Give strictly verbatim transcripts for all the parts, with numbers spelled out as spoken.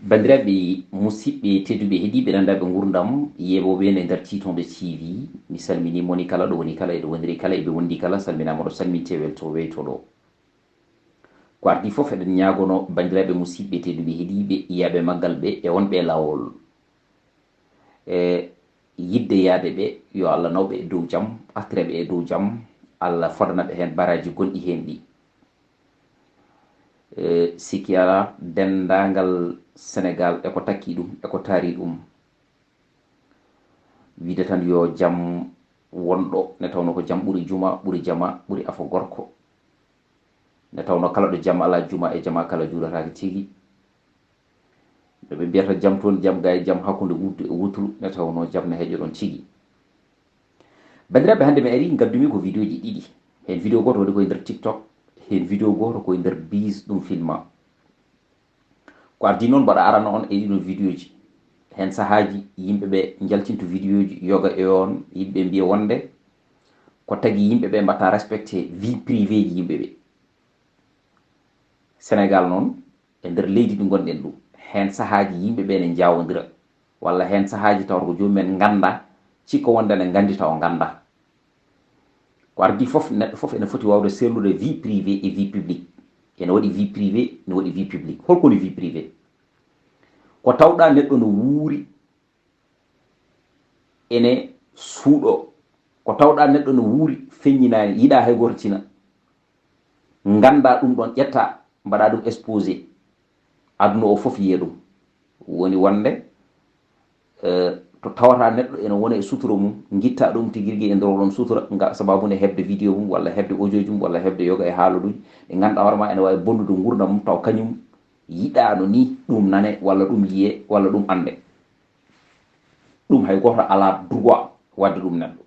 Banndiraaɓe musidɓe tedduɓe heɗiiɓe nanndaaɓe nguurndam, yeeɓooɓe en e nder Tiitonde T V, mi salminii moni kala ɗo woni kala, e ɗo woniri kala, e ɓe wondi kala, salminaama ɗo salmintee welto weyto ɗo. Ko ardii fof eɗen ñaagono banndiraaɓe musidɓe tedduɓe heɗiiɓe yiyaaɓe maggal ɓe e wonɓe e laawol. E yiɗde yahde ɓe, yo Allah naw ɓe e dow jam, artira ɓe e dow jam, Allah fodana ɓe heen baraaji gonɗi heen ɗi. E sikki alaa, denndaangal Senegaal e ko takki ɗum, e ko taari ɗum. Wiide tan yo jam won ɗo, nde tawnoo ko jam ɓuri juma, ɓuri jama, ɓuri afo gorko. Nde tawnoo kala ɗo jam alaa, juma e jama kala juulataake tigi. Nde ɓe mbiyata jam toon, jam ga e jam hakkunde wuddu e wuturu, nde tawnoo jam ne heƴo ɗon tigi. Banndiraaɓe, hannde mi arii, ngaddumi ko vidéo ji ɗiɗi. Heen vidéo gooto waɗi ko e nder TikTok, heen vidéo gooto ko e nder Biz, ɗum filma. Ko ardii noon, mbaɗa arana on e ɗiɗo vidéo ji. Heen sahaaji yimɓe ɓe njaltinto vidéo ji yoga e on, yimɓe mbiya wonde ko tagi yimɓe ɓe mbaɗta respecté vie privée ji yimɓe ɓe. Senegaal noon, e nder leydi ndi ngonɗen ɗum, heen sahaaji yimɓe ɓe ne njaawondira, walla heen sahaaji tawata ko joomum en ngannda, cikka wonde ne nganndi tawa ngannda. Ko ardii fof, neɗɗo fof ene foti waawde seerlude vie privée e vie publique. Ene waɗi vie privée, ene waɗi vie publique. Hol ko woni vie privée? Ko tawɗa neɗɗo no wuuri, ene suuɗo. Ko tawɗa neɗɗo no wuuri, feññinaani, yiɗa hay gooto tina. Ngannda ɗum ɗon, ƴetta, mbaɗa ɗum exposé. Aduna o fof yiya ɗum. Woni wonde, eh, to tawata neɗɗo ene wona e sutura mum, ngitta ɗum tigi rigi e nder oɗon sutura, nga sababu nde heɓde vidéo mum, walla heɓde audio ji mum, walla heɓde yoga e haaladuuji ɗi ngannduɗaa hoore ma ene waawi bonnude nguurndam mum, taw kañum yiɗaano ni ɗum nane, walla ɗum yiye, walla ɗum annde. Ɗum hay gooto alaa droit waɗde ɗum neɗɗo.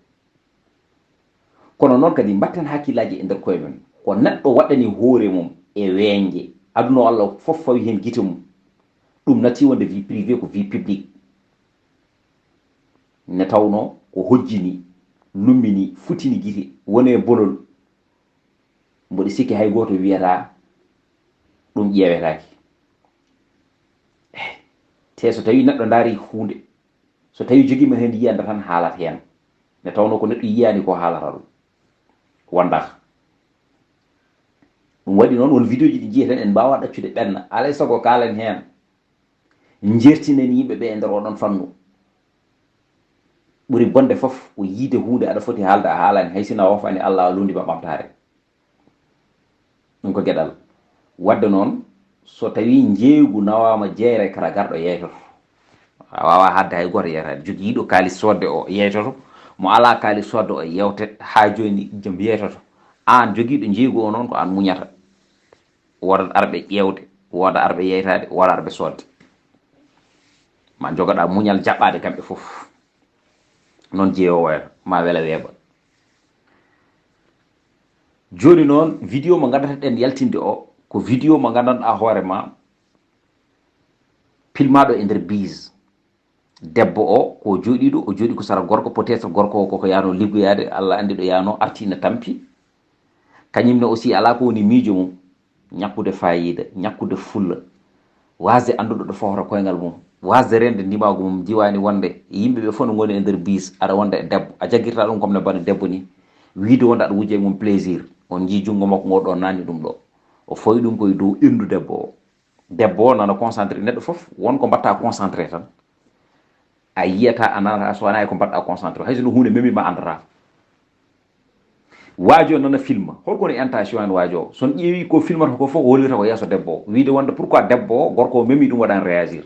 Kono noon kadi, mbatten hakkillaaji e nder koye men. Ko neɗɗo waɗani hoore mum e weeñde, aduna o Allah fof fawi heen gite mum. Ɗum natti wonde vie privée, ko vie publique. Ne tawnoo ko hojjini, lummini, futini gite, woni e bolol. Mboɗo sikki hay gooto wiyata ɗum ƴeewetaake. Eh, te so tawii neɗɗo ndaari huunde, so tawii jogiima heen yiyannde tan haalat heen. Ne tawnoo ko neɗɗo yiyaani ko haalata ɗum. Wondaaka. Ɗum waɗi noon, won vidéo ji ɗi njiyeten en mbaawaa ɗaccude ɓenna. Alaa e sago kaalen heen. Njeertinen yimɓe ɓe e nder oɗon fannu. Ɓuri bonde fof ko yiide huunde aɗa foti haalde a haalaani, hay sinno a woofaani Allah a luundiima ɓamtaare. Ɗum ko geɗal. Waɗde noon, so tawii njeeygu nawaama jeere kala garɗo yeytoto. A waawaa haɗde hay gooto yeytaade. Jogiiɗo kaalis soodde o yeytoto, mo alaa kaalis soodde o yewtet, haa jooni jom yeytoto. Aan jogiiɗo njeeygu o noon ko aan muñata. Woodat arɓe ƴeewde, wooda arɓe yeytaade, wooda arɓe soodde. Ma njogoɗaa muñal jaɓɓaade kamɓe fof. Noon jeeyoowo wayata, ma wela weeɓa. Jooni noon, vidéo mo nganndanɗaa-ɗen yaltinde o, ko vidéo mo nganndanɗaa hoore ma, pilmaaɗo e nder Biz. Debbo o, ko jooɗiiɗo, o jooɗi ko sara gorko, peut-être gorko o koko yaano liggoyaade, Allah anndi ɗo yaano, arti na tampi. Kañum ne aussi, alaa ko woni miijo mum, ñakkude faayiida, ñakkude fulla, waasde anndude ɗo fawata koyngal mum, waasde reende ndimaagu mum, diwaani wonde yimɓe ɓe fof no ngoni e nder Biz, aɗa wonda e debbo, a jaggirta ɗum comme no bana debbo ni, wiide wonde aɗa wujja e mum plaisir, on njii junngo makko ngo ɗo nanni ɗum ɗo, o fawi ɗum koye dow ɓerndu debbo o. Debbo o nana concentré, neɗɗo fof won ko mbaɗta concentré tan, a yiyata, a nanata, so wonaa e ko mbaɗɗa concentré, hay so no huunde memi ma anndata. Waajo nana filma, holko woni intention en waajo o? So on ƴeewi ko filmata ko fof, ko hollirta ko yeeso debbo o. Wiide wonde pourquoi debbo o, gorko o memi ɗum waɗan réagir.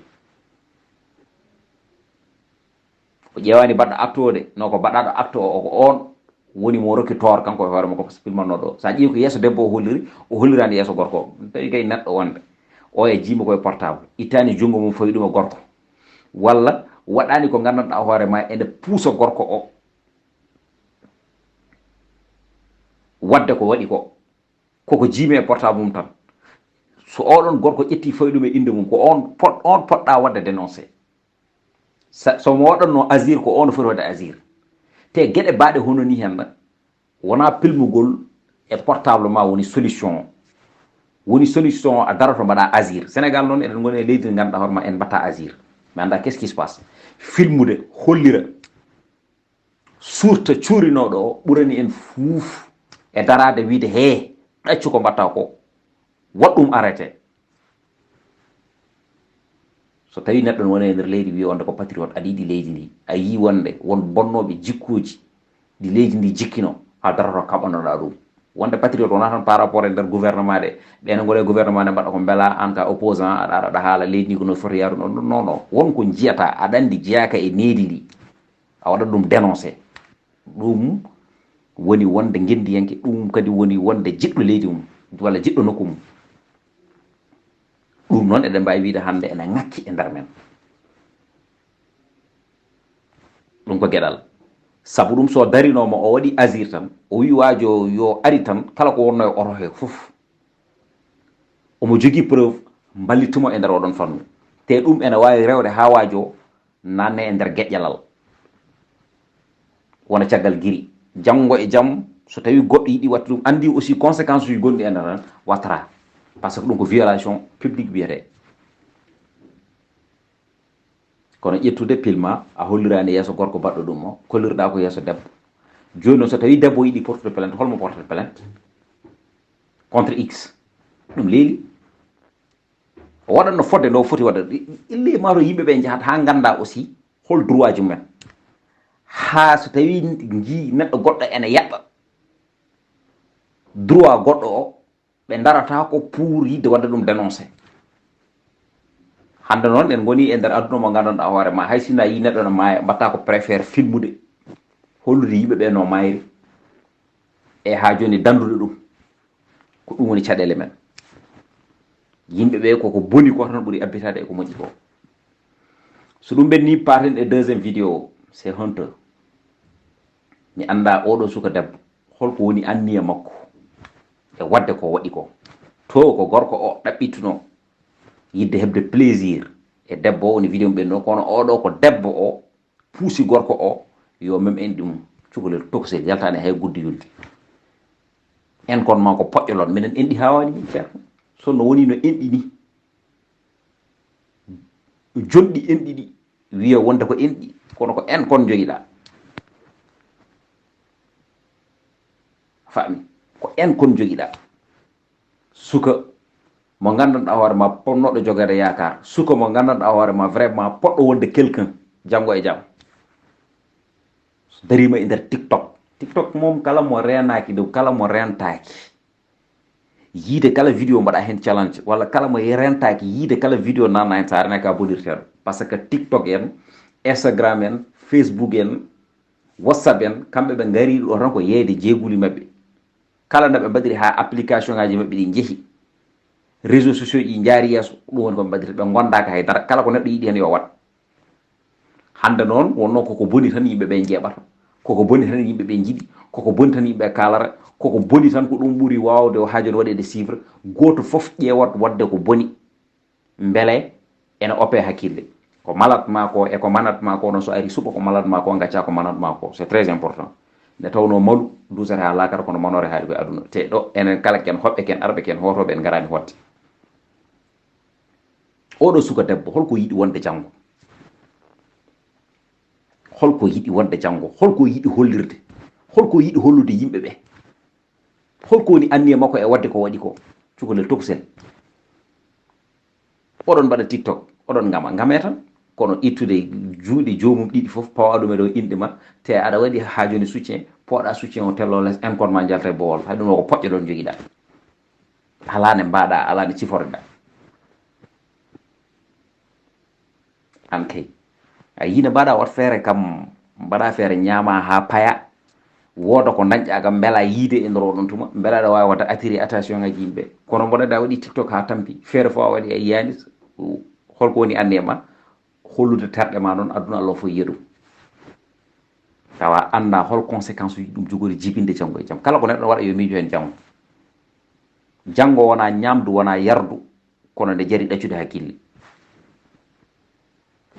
O ƴeewaani baɗɗo acte o de, no ko baɗɗo acte o, ko on woni mo rokki toor kanko e hoore makko, parce que filmanno ɗo. So a ƴeewi ko yeeso debbo o holliri, o holliraani yeeso gorko o. Tawi kay neɗɗo wonde, o e jiima koye portable, ittaani junngo mum fawi ɗum e gorko. Walla waɗaani ko nganndanɗaa hoore ma ene puusa gorko o. Waɗde ko waɗi ko, koko jiimi e portable mum tan. So oɗon gorko ƴetti fawi ɗum e innde mum, ko on pot-, on poɗɗa waɗde dénoncé. Sa-, so mo waɗanno agir, ko on foti waɗde agir. Te geɗe baaɗe hono ni hen, wona pilmugol e portable ma woni solution. Woni solution o a daroto mbaɗa azir. Sénégal noon eɗen ngoni e leydi ndi ngannduɗaa hoore ma en mbatta azir. Mi annda qu'est-ce qui se passe. Filmude, hollira, suurta cuurinooɗo o ɓurani en fuuf e daraade wiide hee ɗaccu ko mbatta ko, waɗ ɗum arrêté. So tawi neɗɗo ne woni e nder leydi wiya wonde ko patriote, aɗa yiɗi leydi ndi, a yii wonde won bonnooɓe jikkuuji ɗi leydi ndi jikkino, a daroto kaɓanoɗa ɗum. Wonde patriote wonaa tan par rapport e nder gouvernement de, ɓen ngol e gouvernement de mbaɗa ko mbela an ka opposant, aɗa ara aɗa haala leydi ndi ko no foti yaru non non non. Won ko jiyata, aɗa anndi jeyaka e needi ndi, a waɗat ɗum dénoncé. Ɗum woni wonde ngendiyanke, ɗum kadi woni wonde jiɗɗo leydi mum walla jiɗɗo nokku mum. Ɗum noon eɗen mbaawi wiide hannde ene ŋakki e nder men. Ɗum ko geɗal. Sabu ɗum so darinooma o waɗi azir tan, o wi waajo yo ari tan, kala ko wonno e oto he fof, omo jogii preuve, mballittumo e nder oɗon fannu. Te ɗum ene waawi rewde haa waajo nanne e nder geƴƴalal, wona caggal giri. Janngo e jam, so tawi goɗɗo yiɗi watta ɗum, anndi aussi conséquence uji gonɗi e nder tan wattata. Parce que ɗum ko violation publique wiyete. Kono ƴettude pilma, a holliraani yeeso gorko baɗɗo ɗum o, kollirɗa ko yeeso debbo. Jooni noon so tawi debbo yiɗi portude plainte, holmo portata plainte? Contre X. Ɗum leeli. O waɗatno fodde no foti waɗa. Illi maaro yimɓe ɓe njahat haa ngannda aussi hol droit ji mumen. Haa so tawi njii neɗɗo goɗɗo ene yaɓɓa droit goɗɗo o, ɓe ndarata ko pour yiɗde waɗde ɗum dénoncé. Hannde noon en ngoni e nder aduna mo nganndanɗaa hoore ma, hay sinno a yii neɗɗo no maaya, mbatta ko préfère filmude, hollude yimɓe ɓe no maayri. E haa jooni danndude ɗum, ko ɗum woni caɗeele men. Yimɓe ɓe koko boni ko tan ɓuri abbitaade e ko moƴƴi ko. So ɗum ɓenni, parten e deuxième vidéo o, c'est honteux. Mi annda oɗo suka debbo holko woni anniya makko e waɗde ko waɗi ko. To ko gorko o ɗaɓɓituno yiɗde heɓde plaisir e debbo o, woni vidéo mo ɓenno, kono oɗo ko debbo o puusi gorko o yo mem enɗi mum. Cukalel tokosel yaltaani hay guddi yulde. En kon ma ko poƴƴolon, minen enɗi haa waɗi min ceerno. So no woni no enɗi ni, jonɗi enɗi ɗi, wiya wonde ko enɗi, kono ko en kon jogiɗa. Faami? Ko en kon jogiɗa. Suka mo nganndanɗaa hoore ma, ponnoɗo jogeede yaakaar. Suka mo nganndanɗaa hoore ma, vraiment poɗɗo wonde quelqu'un janngo e jam. So dariima e nder TikTok. TikTok moom, kala mo reenaaki ɗum, kala mo reentaaki yiide kala vidéo mbaɗa heen challenge, walla kala mo reentaaki yiide kala vidéo nanna heen, so a reenaaki a bonirteeɗo. Parce que TikTok en, Instagram en, Facebook en, WhatsApp en, kamɓe ɓe ngari ɗo tan ko yeeyde jeeguuli maɓɓe. Kala no ɓe mbaɗiri haa application ngaji maɓɓe ɗi njehi, réseaux sociaux ɗi njaari yeeso, ɗum woni ko ɓe mbaɗiri, ɓe ngondaaka hay dara, kala ko neɗɗo yiɗi heen yo waɗ. Hannde noon wonno koko boni tan yimɓe ɓe njeeɓata, koko boni tan yimɓe ɓe njiɗi, koko boni tan yimɓe kaalata, koko boni tan ko ɗum ɓuri waawde o haaju no waɗeede suivre. Gooto fof ƴeewat waɗde ko boni, mbele ene oppe hakkille. Ko malat ma ko e ko manat ma ko, noon so ari suɓa ko malat ma ko, ngacca ko manat ma ko. C'est très important. Nde tawnoo malu duusata haa laakara, kono manoore haari ko e aduna. Te ɗo enen kala ken hoɓɓe, ken arɓe, ken hootooɓe, en ngaraani hoɗde. Oɗo suka debbo, holko yiɗi wonde janngo? Holko yiɗi wonde janngo? Holko yiɗi hollirde? Holko yiɗi hollude yimɓe ɓe? Holko woni anniya makko e waɗde ko waɗi ko? Cukalel tokosel. Oɗon mbaɗa TikTok, oɗon ngama, ngame tan. Kono ittude juuɗe joomum ɗiɗi fof, pawa ɗum e ɗo inɗe ma, te aɗa waɗi haa jooni soutien, pooɗa soutien o tello les, en kon ma njalta e bowol. Hay ɗum o ko poƴƴo ɗon jogiɗa. Alaa ne mbaɗa, alaa ne ciforɗa. An kay. A yii ne mbaɗa wat feere kam, mbaɗa feere ñaama haa paya. Wooda ko dañɗa kam mbela yiide e nder oɗon tuma, mbela aɗa waawi wadde attirer attention ngaji yimɓe. Kono mboɗo ɗa waɗi TikTok haa tampi, feere fof a waɗi a yiyaani, holko woni anniya ma? Hollude terɗe ma ɗon, aduna Allah fof yiya ɗum. Tawa annda hol conséquence uji ɗum jogori jibinde janngo e jam. Kala ko neɗɗo waɗa yo miijo heen janngo. Janngo wona ñamdu, wona yardu, kono nde jari ɗaccude hakkille.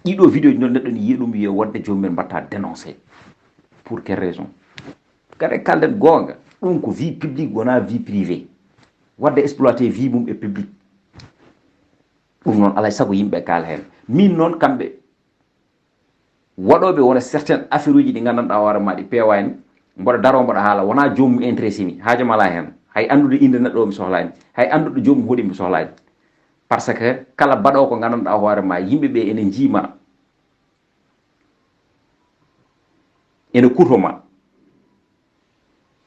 Ɗiɗo vidéo ji noon neɗɗo ne yiya ɗum wiya wonde joomum en mbatta dénoncé. Pour quelle raison? Kadi kalden goonga, ɗum ko vie publique, wona vie privée. Wadde exploité vie mum e public. Ɗum noon alay sago yimɓe kaala heen. Min noon kamɓe waɗooɓe wona certaine affaire uji ɗi nganndanɗaa hoore ma ɗi peewaani, mboɗo daroo mboɗo haala, wonaa joomum intéressé mi, haaju ma alaa heen. Hay anndude innde neɗɗo o mi sohlaani, hay anndude joomum hoɗi mi sohlaani. Par ce que kala baɗoowo ko nganndanɗaa hoore ma, yimɓe ɓe ene njiima, ene kuto ma,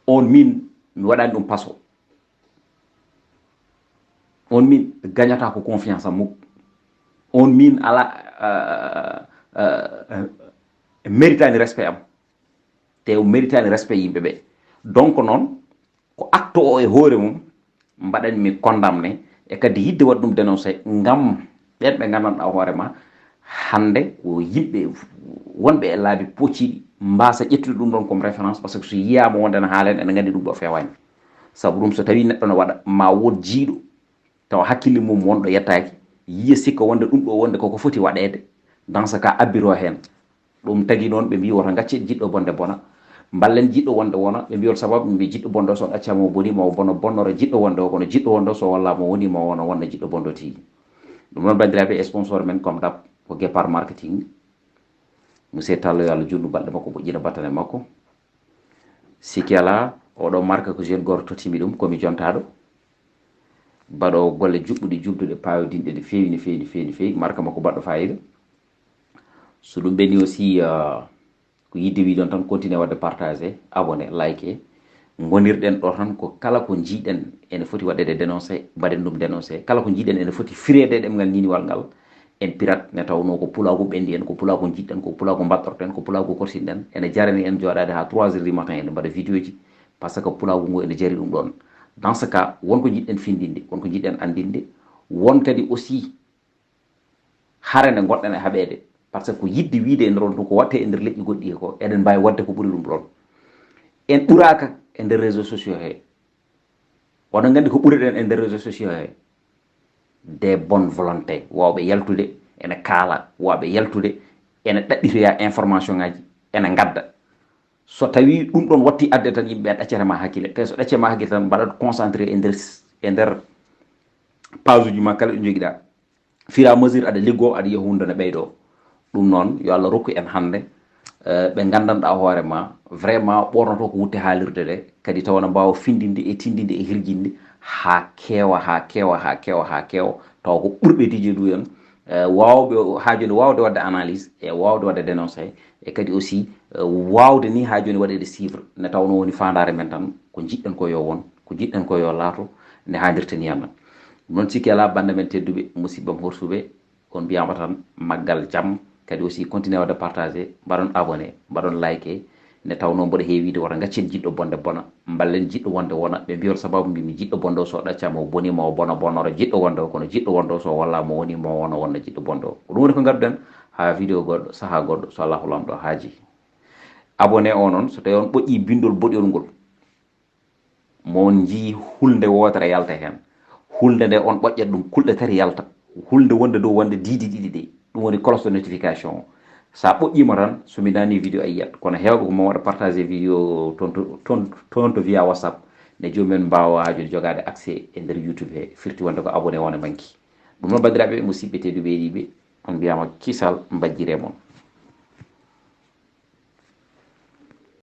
on min mi waɗani ɗum paso. On min gagnata ko confiance am muk. On min ala uh, uh, uh, méritani respect am, te o méritani respect yimɓe ɓe. Donc noon ko acte o e hoore mum mbaɗanmi condamné, e kadi yidde waɗ ɗum dénoncé ngam ɓen ɓe nganndanɗaa hoore ma hannde ko yimɓe wonɓe e laabi pocciɗi mbasa ƴettude ɗum ɗon comme référence, par ce que so yiyama wonde ne haalen ene nganndi ɗum ɗo fewani. Sabu ɗum so tawi neɗɗo ne waɗa ma wood jiiɗo tawa hakkille mum wonɗo yettaaki, yiya sikka wonde ɗum ɗo wonde koko foti waɗeede, dans ce cas abbiro heen. Ɗum tagi noon ɓe mbi woto gaccen jiɗɗo bonde bona, mballen jiɗɗo wonde wona. Ɓe mbi won sababu mbi jiɗɗo bonɗo so ɗaccama o boni ma o bono bonnoro jiɗɗo wonde o, kono jiɗɗo wonde o so wallama o woni ma wona wonna jiɗɗo bonɗo tigi. Ɗum noon banndiraaɓe, sponsor men comme dab ko Guépard Marketing. Monsieur Tallo, yo Allah juutnu balɗe makko, moƴƴina battane makko. Sikki alaa, oɗo marque ko jeune goto tottimi ɗum, komi jontaaɗo baɗo golle juɓɓuɗe, juɓduɗe, pawodinɗe no feewi, no feewi, no feewi, no feewi. Marque makko baɗɗo fayida. So ɗum ɓenni aussi, uh, ko yidde wiɗon tan continue waɗde partagé, abonné, like. Ngonirɗen ɗo tan ko kala ko jiiɗen ene foti waɗede dénoncé, mbaɗen ɗum dénoncé. Kala ko jiiɗen ene foti fireede e ɗemngal ñiiniwal ngal, en pirate, ne tawnoo ko pulaagu ɓenndi en, ko pulaagu jiɗɗen, ko pulaagu mbaɗɗorten, ko pulaagu korsinɗen. Ene jarani en jooɗaade haa trois heures du matin eɗen mbaɗa vidéo ji, par ce que pulaagu ngu ene jari ɗum ɗoon. Dans ce cas, won ko jiɗɗen findinde, won ko jiɗɗen anndinde, won kadi aussi hare nde ngoɗɗen e haɓeede, par ce que ko yidde wiide e nder on tun ko watte e nder leƴƴi goɗɗi he ko, eɗen mbaawi waɗde ko ɓuri ɗum ɗoon. En ɓuraaka e nder réseau sociaux he. Oɗon nganndi ko ɓuriɗen e nder réseau sociaux he, des bonnes volontés, waawɓe yaltude ene kaala, waawɓe yaltude ene ɗaɓɓitoya information ngaji, ene ngadda. So tawi ɗum ɗon watti adde tan, yimɓe ɓe ɗaccata ma hakkille, tawi so ɗacce ma hakkille tan mbaɗat concentré e nder, e nder page uji ma kala ɗo jogiɗa. Fur et à mesure aɗa liggoo, aɗa yiya hunde ne ɓeydoo. Ɗum noon yo Allah rokku en hannde, eh, ɓe nganndanɗaa hoore ma vraiment ɓornoto ko wutte haalirde nde, kadi tawa na mbaawa findinde e tindinde e hirjinde haa keewa, haa keewa, haa keewa, haa keewa, tawa ko ɓurɓe dijeedu en, eh, waawɓe, haa jooni waawde waɗde analyse e waawde waɗde dénoncé, e kadi aussi, eh, waawde ni haa jooni waɗeede suivre, nde tawnoo woni faandaare men tan ko jiɗɗen ko yo won, ko jiɗɗen ko yo laato, nde haanirta ni hannde. Ɗum noon sikki alaa, bannde men tedduɓe, musiɓɓe am horsuɓe, on mbiyaama tan maggal jam, kadi aussi continue waɗde partagé, mbaɗon abonné, mbaɗon like, nde tawnoo mboɗo heewiide woto gaccen jiɗɗo bonde bona, mballen jiɗɗo wonde wona. Ɓe mbiyon sababu mbimi jiɗɗo bonde o so ɗaccaama o boni ma o bona bonoro jiɗɗo wonde o, kono jiɗɗo wonde o so wallama o woni ma wona wonna jiɗɗo bonde o. Ko ɗum woni ko ngadduɗen haa vidéo goɗɗo, sahaa goɗɗo, so Allahu Laamɗo haaji. Abonné o noon, so tawi on ɓoƴƴi bindol boɗewol ngol, mo on njii hulnde wootere yalta heen. Hulnde nde on ɓoƴƴat ɗum, kulɗe tati yalta. Hulnde wonde dow wonde diidi ɗiɗi ɗe, ɗum woni cloche de notification o. So a ɓoƴƴiima tan, so mi naani vidéo a yiyat. Kono heewɓe ko mo waɗa partagé vidéo toon to, toon, toon to via WhatsApp, nde joomum en mbaawa jogaade accès e nder YouTube he, firti wonde ko abonné wona manki. Ɗum noon, banndiraaɓe, musiɓɓe tedduɓe, heɗiiɓe, on mbiyaama kisal mbajjiree mon.